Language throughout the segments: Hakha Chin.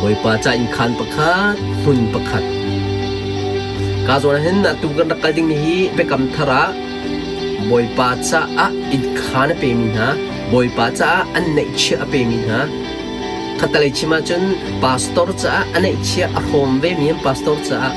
Bawipa ca innkhaan pakhat, hmun pakhat. Ka zawn ah hin atu kan rak kal dingmi hi Biakam Thar ah Bawipa caah innkhaan a pemi hna, Bawipa caah an neihchiah a pemi hna, khattelei chim ahcun pastor caah a neihchiah a hrawm vemi an pastor caah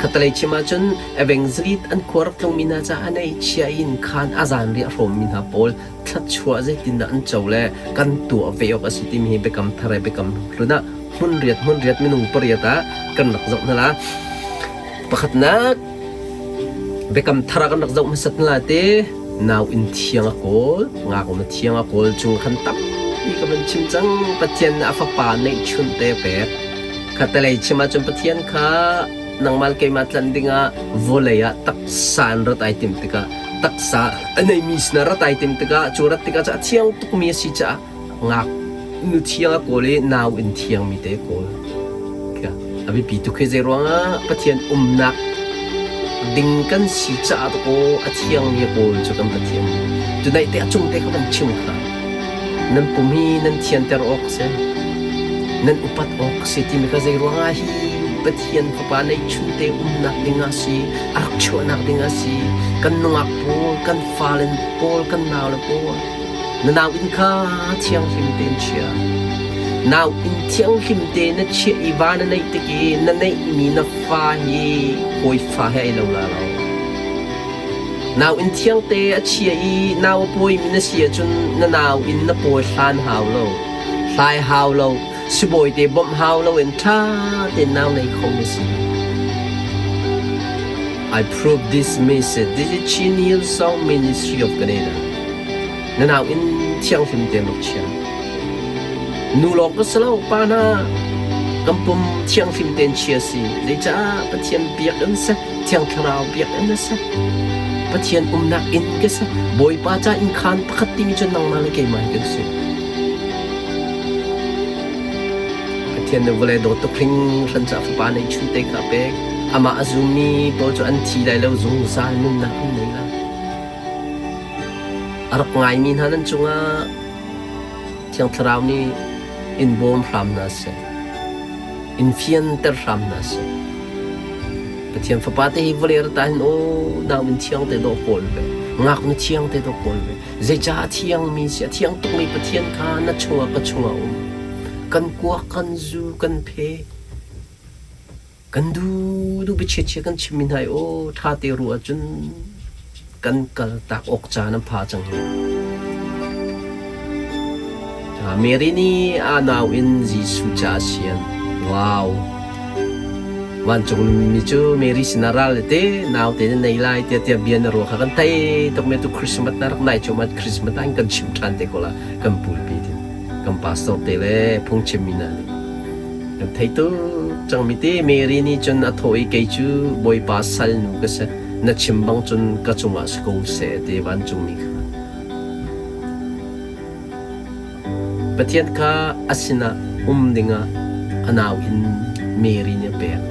khattelei chim ahcun evangelist an khua rak tlungmi hna caah a neihchiah i innkhaan a zanriah a hrawmmi hna pawl thluachuah zeitindah an co le kan tuah ve awk a si timi hi biakam thar he biakam hlun ah hmun riat hmun riat minung pariat ah kan rak zoh hna la. Pakhatnak biakam thar ah kan rak zoh hmasat hna la te nau inn thiang a kawl ngaknu thiang a kawl chung khan tampi ka van chim cang. Pathian nih a fapa neihchunh te a pek. Khatalei chim ahcun Pathian kha nangmah le keimah tlanh dingah vawlei ah taksa in rat ai timh tikah taksa a neimi sinah rat ai tim tikah cu rat tikah cu a thiang tukmi a si caah ngak nu thiang a kawl i nau in thiangmi te a kawl. A biapi tuk hi zei ruangah Pathian umnak ding kan si caah kaw a thiangmi a kawl cu kan Pathian. Tunaih te a cung te ka van chim kha. Nan pum hi nan thianter awk a si. Nan upat awk a si timi kha zei ruangah hi Pathian Fapa neihchun te umnak ding ah si, a rak chuahnak ding ah si, kan nungak pawl, kan fale pawl, kan naule pawl, na nau inn kha thianghlim tein chia. Nau inn thianghlim te na chiah i va na neih tik i na neihmi na fa hi hawi fa he ai lo la lo. Nau inn thiangte a chia i nau a pawimi na si ahcun na nau inn na pawi hlan hau lo, hlai hau lo, sibawi te bawmh hau loin ṭha tein nau nei kho na si. I prove this message. This is Chin Hillsong Ministry of Canada. Na nau inn thianghlim tein rak chia. Nu lawng ka si lo, pa hna kan pum thianghlim tein chia si. Zeicah Pathian biakinn si, Thiang Thlarau biakinn a si. Pathian umnak inn ka si. Bawipa ca inn khaan pakhat timi cu nangmah le keimah hi kan si. Pathian nih vawlei dawt tuk hringhran caah fapa neihchun te kha a pek. Amah a zummi pawl cu an thi lai lo, zungzal nunnak an nei lai. A rak ngaimi hna nan cungah Thiang Thlarau nih in bawm hram hna seh. In fianter hram hna seh. Pathian Fapa te hi vawlei rat ah hin aw nau in thiang te dawh kawl ve. Ngaknu thiang te dawh kawl ve. Zeicah a thiangmi si a thiang tukmi Pathian kha na chungah ka chungah um. Kan kuak, kan zu, kan phe. Kan du du biachiachia kan chimmi hna i aw ṭha te ruah ahcun kan kal tak awk caan an pha cang hi. Mary nih a nau in Jesuh ca a sian. Wow! Vancung mi cu Mary sinah ral le te naute na nei lai tiah tiah bia na ruah kha kan thei tuk me tu Christmas na rak nai cuahmah Christmas ah kan chim ṭhan te ko la kan pulpi tin kan pastor te le phungchim mi hna nih kan thei tuk cangmi te Mary nih cun a thawh i kei cu Bawipa salnu ka si na chim bang cun ka cungah si ko seh ti vancungmi kha Pathian kha a sinah um dingah a nau in Mary nih a pek.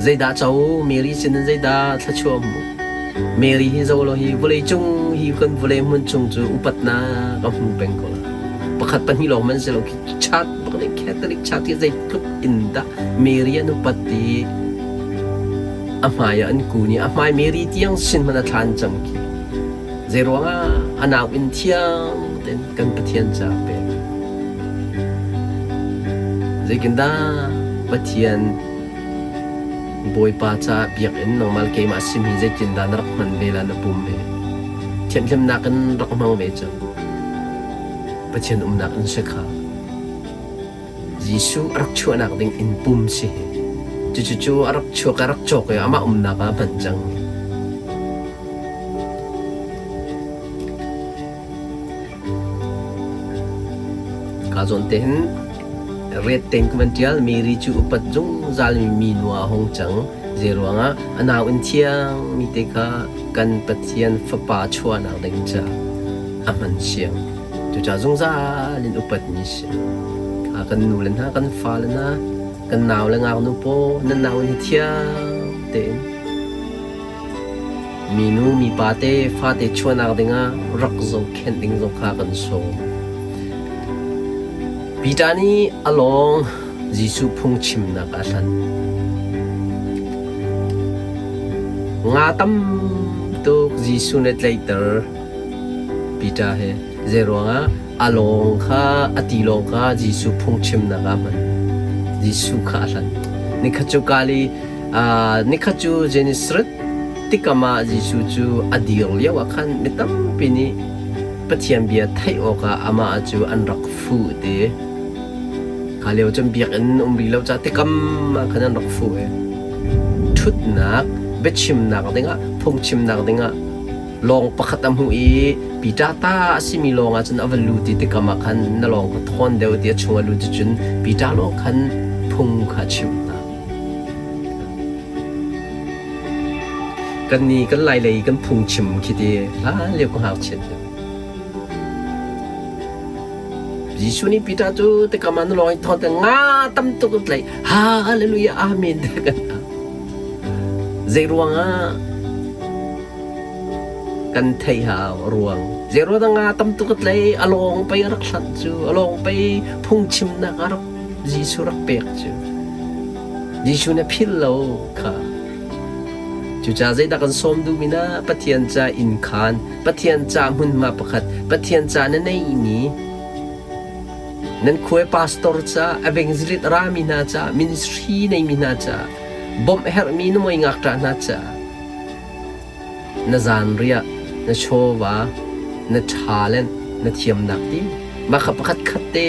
Zeidah co? Mary sinin zeidah thluachuah a hmuh? Mary hi zoh law hi vawleicung hi kan vawlei hmun chung cu upatnak a hmu peng ko lai. Pakhat pahnih lawng hmanh si lo khi chat bak nih Catholic chat hi zeitluk in dah Mary an upat ti a hmai ah an kun i a hmai Mary tiang sin hmanh a thlan cang khi. Zeiruangah a nau inn thiang tein kan Pathian ca a pek? Zeitindah Pathian Bawipa caah biakinn nangmah le keimah sim hi zeitindah na rak hman ve la na pum hi? Thianhhlimnak in rak hmang ve cang. Pathian umnak in si kha. Jesuh a rak chuahnak ding inn pum si hi. Cucu a rak chuak i a rak cawk i amah umnak ah a hman cang. Ka zawn te hin ret tein ka van ṭial. Mary cu upat zungzal mi minu ah a hung cang. Zeiruangah a nau in thiang mi te kha kan Pathian Fapa chuahnak ding caah a hman siang. Cucaah zungzal in upatmi si. Kan nu le hna, kan fale hna, kan nau le ngaknu pawl, nan nau in hi thiang tein minu mipa te fate chuahnak dingah rak zohkhenh ding zong kha kan sawm. Peter nih a lawng. Jesuh phungchimnak ah a hlanh. Nga tam tuk Jesuh nih a tlaihter Peter he. Zeiruangah a lawng kha a ti lawng kha Jesuh phungchimnak ah a hman. Jesuh kha a hlanh. Nikhat cu Kali nikhat cu Genesaret tikam ah Jesuh cu a dir lio ah khan mi tampi nih Pathian bia theih awkah amah cu an rak fuh ti. Kha lio cun biakinn um rih lo caah tikam ah khan an rak fuh i ṭhutnak biachimnak dingah phungchimnak dingah lawng pakhat a hmuh i Peter ta a simi lawng ah cun a va lut i tikam ah khan na lawng kha thawn deuh ti a chung a lut cun Peter lawng khan phung kha a chimh hna. Kan ni kan lai lei kan phungchim khi ti hlan lio ka ngakchiat lio. Jesuh nih Peter cu tikam ah na lawng i thawn te nga tam tuk an tlaih. Hallelujah amen te kan Zei ruangah kan theih hau a ruang. Zei ruang nga tam tuk a tlai a lawng pei a rak hlanh cu a lawng pei phungchimnak a rak Jesuh rak pek cu. Jesuh nih a philh lo kha. Cucaah zeidah kan sawm duhmi na Pathian ca inn khaan, Pathian ca hmunhma pakhat, Pathian ca na neihmi nan khuai pastor ca, evangelist rami hna ca, ministry neimi hna ca, bawmh herhmi na moi ngakṭah hna ca, na zanriah, na chawva, na talent, na thiamnak ti mah kha pakhat khat te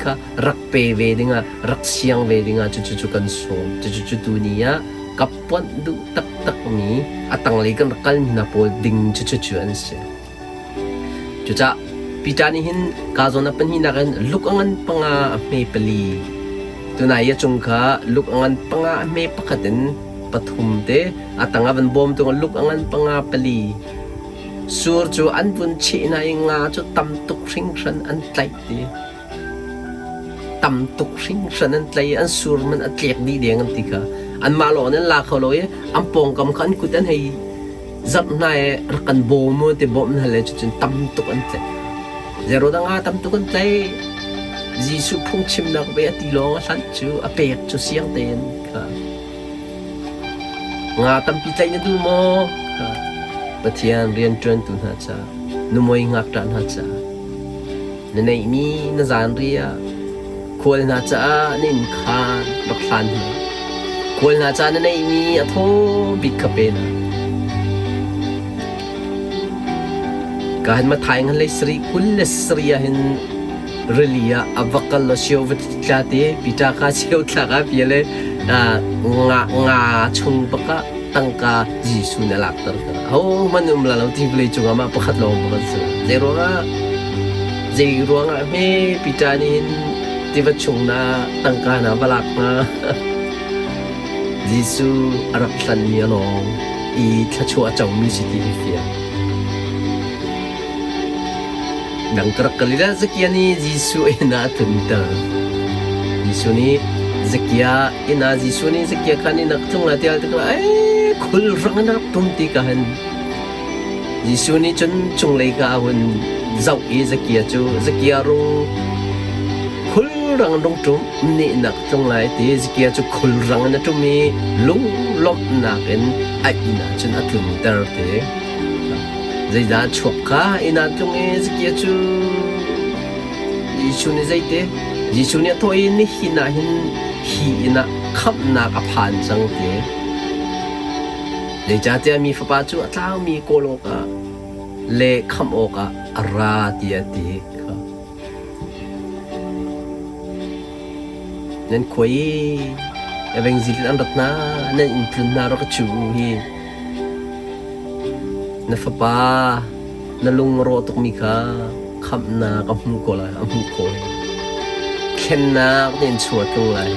kha rak pe ve dingah rak siang ve dingah cucu cu kan sawm. Cucu cu tuni ah ka ponh duh taktakmi a tanglei kan rak kalmi hna pawl ding cucu cu an si. Cucaah Peter nih hin ka zawn a pahnihnak in luk a ngan panga a hme pali tunai a cung kha luk a ngan panga a hme pakhat in pathum te a tang a van bawm tung luk a ngan panga pali sur cu an vun cheh hna i nga cu tam tuk hringhran an tlaih ti. Tam tuk hringhran an tlai i an sur man a tlek dih deng an ti kha. Anmah lawng in an la kho lo i an pawngkam kha an kut an hei zarh hna i rak kan bawm u ti bawmh hna le cucun tam tuk an tlaih. Zeiruang nga tam tuk an tlaih. Jesuh phungchimnak ve a ti lawng a hlanh cu a pek cu siang tein kha. Nga tampi tlaih na duh maw? Kha. Pathian rianṭuantu hna ca, nuhmei ngakṭah hna ca, Na neihmi na zanriah khual hna caah na inn kha rak hlan hna. Khual hna caah na neihmi a thaw bik kha pe hna. Ka hin Matthai ngan lei sarih 27 ah hin rili ah a va kal lo sio va tla te Peter kha sio thlak ah pia le nga nga chung baka tangka Jesuh nih a lakter ka. Ahohmanh um la lo ti vawlei cungah mah pakhat lawng pakhat si. Zei ruangah zei ruangah hme Peter nih hin tiva chung na tangka na va lak hnga? Jesuh a rak hlanmi a lawng i thluachuah a comi si ti hi fiang. Dang ka rak kal i Zakia nih Jesuh inn ah a tlunter. Jesuh nih Zakia inn ah Jesuh nih Zakia kha inn ah ka tlung lai tiah tikah ei khulrang in a rak tum ti ka hin Jesuh nih cun cunglei kha a hun zoh i Zakia cu Zakia rung khulrang in rung ṭum nehnak tlung lai ti Zakia cu khulrang in a ṭum i lunglawmhnak in a inn ah cun a tlunter ti. Zeidah a chuak kha inn ah tlung i Zakia cu Jesuh nih zeiti? Jesuh nih a thawh i nihin ah hin hi inn ah khamhnak a phan cang ti. Zeicahtiah mi fapa cu a tlaumi kawl awkah le khamh awkah a ra tiah a ti. Nan khua i evangelist an rat hna, nan inn tlun hna rak ka cu hi. Na fapa na lung a rawh tukmi kha khamhnak a hmu ko lai, a hmuh ko lai. Thlennak na in chung a tlung lai.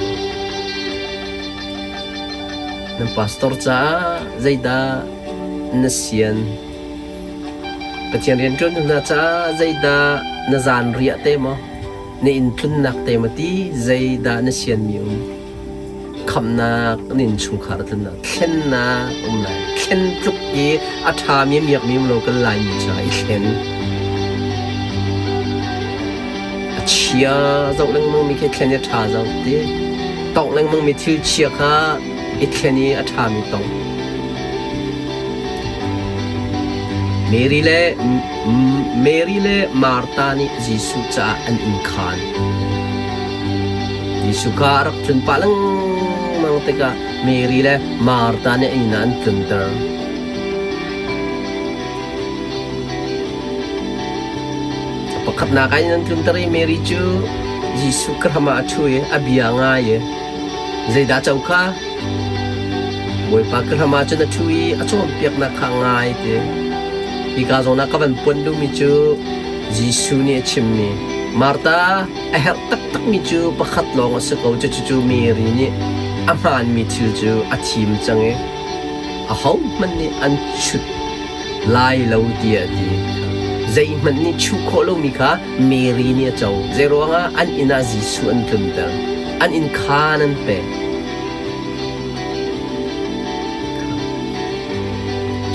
Nan pastor caah zeidah na sian? Pathian rianṭuan hna caah zeidah na zanriah te maw, na inn tlunnak te maw ti zeidah na sianmi um? Khamhnak na innchungkhar tlunnak thlennak um lai. Thlen tluk i a ṭhami a miakmi um lo kan Laimi caah i thlen. A chia zoh lengmang mi khi thlen i a ṭha zoh ti. Tongh lengmangmi thil chia kha i thlen i a ṭhami tong. Mary le Mary le Martha nih Jesuh caah an inn khaan. Jesuh kha a rak tlun pah lengmang tikah Mary le Martha nih an inn ah an tlunter. Pakhatnak ah in an tlunter i Mary cu Jesuh ka hram ah a ṭhu i a bia ngai i zeidah co kha Bawipa ka hram ah cun a ṭhu i a cawnpiaknak kha a ngai ti. Hika zawn ah ka van puan duhmi cu Jesuh nih a chimmi Martha a herh taktakmi cu pakhat lawng a si ko cucu Mary nih a hmaanmi thil cu a thim cang i ahohmanh nih an chut lai lo tiah a ti. Zeihmanh nih chuh khawh lomi kha Mary nih a co. Zeiruangah an inn ah Jesuh an tlunter. An inn khaan an pek.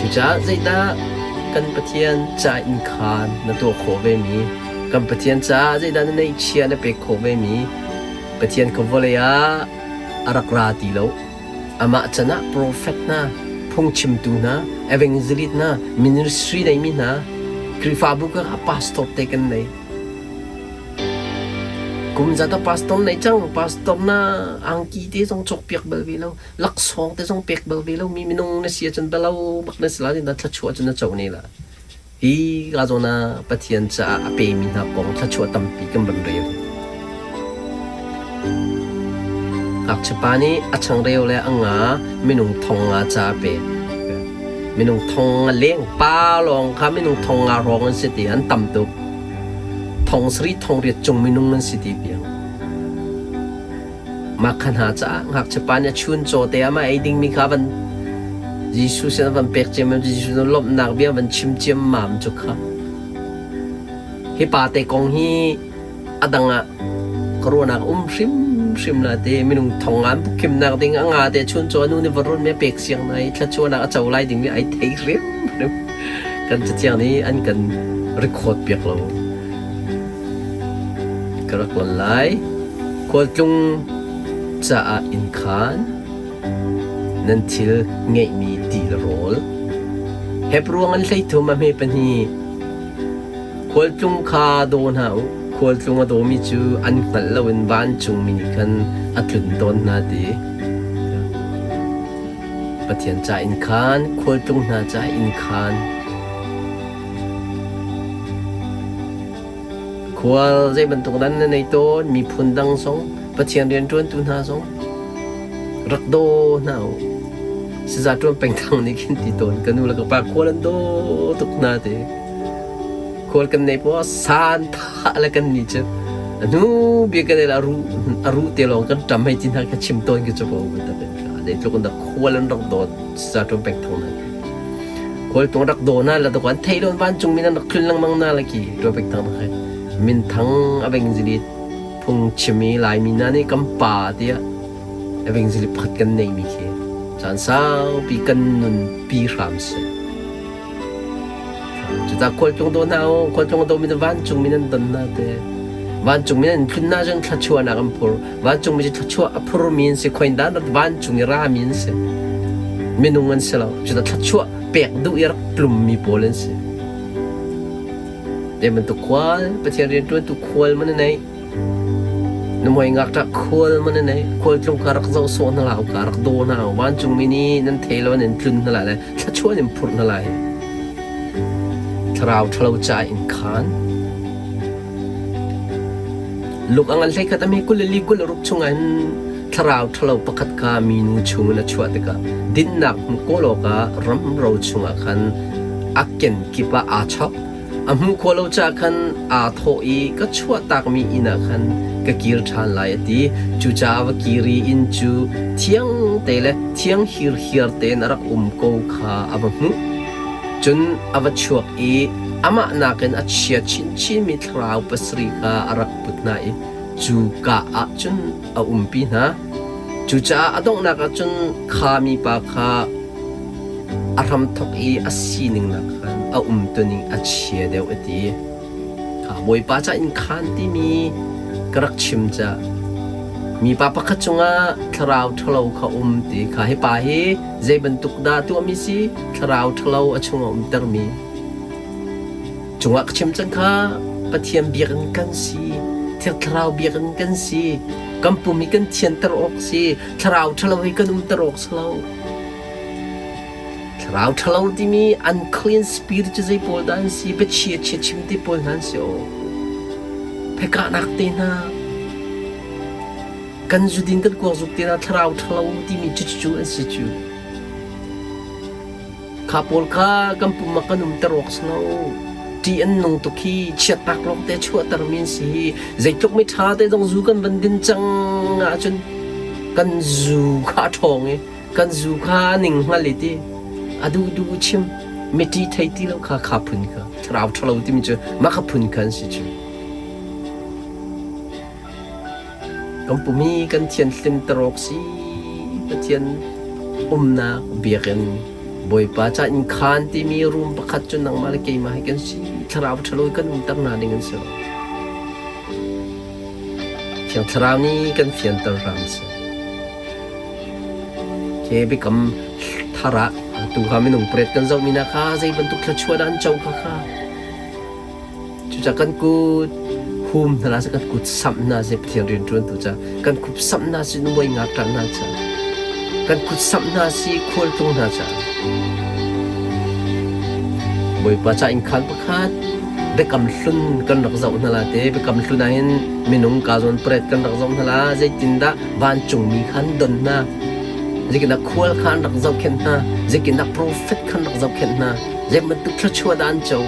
Cucaah zeidah kan Pathian ca inn khaan na tuah khawh vemi, kan Pathian caah zeidah na neihchia na pek khawh vemi, Pathian ka vawlei ah a rak ra ti lo. Amah can ah profet hna, phungchimtu hna, evangelist hna, ministry neimi hna, Khrihfabu ka pastor te kan nei. Kum zat ah pastor nei cang, pastor na angki te zong cawkpiak bal ve lo, laksawng te zong pek bal ve lo mi minung na si ahcun balo bak na si la na thluachuah cun na co ne la. Hi ka zawn ah Pathian caah a pemi hna kong thluachuah tampi kan van rel. Ngakchiapa nih a changreu le a nga minung thong nga ca a pek. Minung thong nga leng pa lawng kha minung thong nga hrawng an si ti an tam tuk. Thong sarih thong riat cung minung an si ti piang. Mah kha hna caah ngakchiapa nih a chun caw te ah mah ei dingmi kha van Jesuh sin a van pek ciammam Jesuh nih lawmhnak bia van chim ciammam cu kha. Hi pa te kong hi a dang ah ka ruahnak um hrimhrim la te minung thong an bukhimnak ding a nga te chun caw nu nih va run me pek siang na i thlachuanak a co lai dingmi ai thei hrimhrim. Kan cathiang nih an kan record piak lo. Ka rak lon lai. Khualtlung caah inn khaan, nan thil ngeihmi ti le rawl. Hebruang an 13 a hme pahnih. Khualtlung kha daw hna u. Khualtlung a dawmi cu an hngalh loin vancungmi nih khan a tlun tawn hna ti. Pathian ca inn khaan, khualtlung hna ca inn khaan. Khual zei bantuk dan na nei tawn, miphun dang zong, Pathian rianṭuantu hna zong rak daw hna u. Saza ṭuan peng thang nih khin ti tawn ka nu le ka pa khual an daw tuk hna ti. Khual kan nei poah san thah le kan ni cu a hnu bik kan ei a ru a ru te lawng kan ṭam hei ti hna ka chim tawn ki cu ko bantuk in zeitluk in dah khual an rak dawt saza ṭuan peng thang hna khi. Khualtung rak daw na la tuk an thei lo vancung min an rak tlun lengmang na la ki tuapek thang khai min thang a evangelist phung chimi laimi na nih kan pa tiah evangelist pakhat kan nei mi khi caan saupi kan nun pi hram si cuta khualtlung daw hna u khualtlung daw mi vancung min an don na te vancung min an tlun na cun thluachuahnak an phur Vancungmi cu thluachuah a phurmi an si, khoin dah vancung i rami an si. Minung an si lo. Cuta thluachuah pek duh i rak tlummi pawl an si. Zei bantuk khual, Pathian rianṭuantu khual man a nei. Na muai ngakṭah khual man a nei. Khualtlung kha rak zoh sawh hna hlah u, ka rak daw hna u. Vancungmi nih nan thei lo nan tlun hna lai le thluachuah in phurh hna lai. Thlarau ṭhalo ca in khaan. Luk a ngan 11 a hme 24 26 chungah hin thlarau ṭhalo pakhat kha minu chungin a chuah tikah dinnak hmuh kawl awkah ramro chungah khan a kenkip ah aa chok. A hmuh khawh lo caah khan aa thawh i ka chuahtakmi inn ah khan ka kir ṭhan lai a ti. Cucaah va kir i inn cu thiang te le thiang hirhiar tein a rak um ko kha a va hmuh. Cun a va chuak i amah nakin a chia chinchinmi thlarau pasarih kha a rak put hna i cuka ah cun a umpi hna. Cucaah a donghnak ah cun kha mipa kha a hramthawk i a sining nakkhan a umtuning a chia deuh a ti. Bawipa ca in khaan timi ka rak chim ca. Mipa pakhat cungah thlarau ṭhalo kha um ti kha hi pa hi zei bantuk dah tuahmi si? Thlarau ṭhalo a chungah umtermi. Cungah ka chim cang kha Pathian biakinn kan si, Thiang Thlarau biakinn kan si. Kan pum hi kan thianter awk si, thlarau ṭhalo hi kan umter awk si lo. Thlarau ṭhalo timi unclean spirit cu zei pawl dah an si? Biachia chia chim ti pawl hna an si aw. Phekahnak te hna, kan zudin kan kuakzuk te hna thlarau ṭhalo timi cucu an si cu. Kha pawl kha kan pum ah kan umter awk si lo. Ṭih an nung tuk hi chiatnak lawngte a chuahtermi an si hi. Zeitluk mi ṭha te zong zu kan van din cang ahcun kan zu kha a ṭhawng i kan zu kha a ning hngal i ti a duh duh chim mi ṭih thei ti lo kha kha phun kha thlarau ṭhalo timi cu mah kha phun kha an si cu. Kan pum hi kan thianhlimter awk si. Pathian umnak biakinn Bawipa ca innkhaan timi room pakhat cu nangmah le keimah hi kan si. Thlarau ṭhalo i kan umter hna ding an si lo. Thiang Thlarau nih kan fianter hram seh. Ke biakam thar ah atu kha minung pret kan zohmi hna kha zei bantuk thluachuah dah an co kha kha. Cucaah kan kut hum hna seh, kan kut samh hna seh, Pathian rianṭuantu ca, kan kut samh hna seh, nuai ngakṭah hna ca, kan kut samh hna seh, khualtlung hna ca. Bawipa ca innkhaan pakhat biakam hlun kan rak zoh hna la te, biakam hlun ah hin minung ka zawn pret kan rak zoh hna la, zeitindah vancungmi kha an don hna, zeitindah khual kha an rak zohkhenh hna, zeitindah profet kha an rak zohkhenh hna, zei bantuk thluachuah dah an co.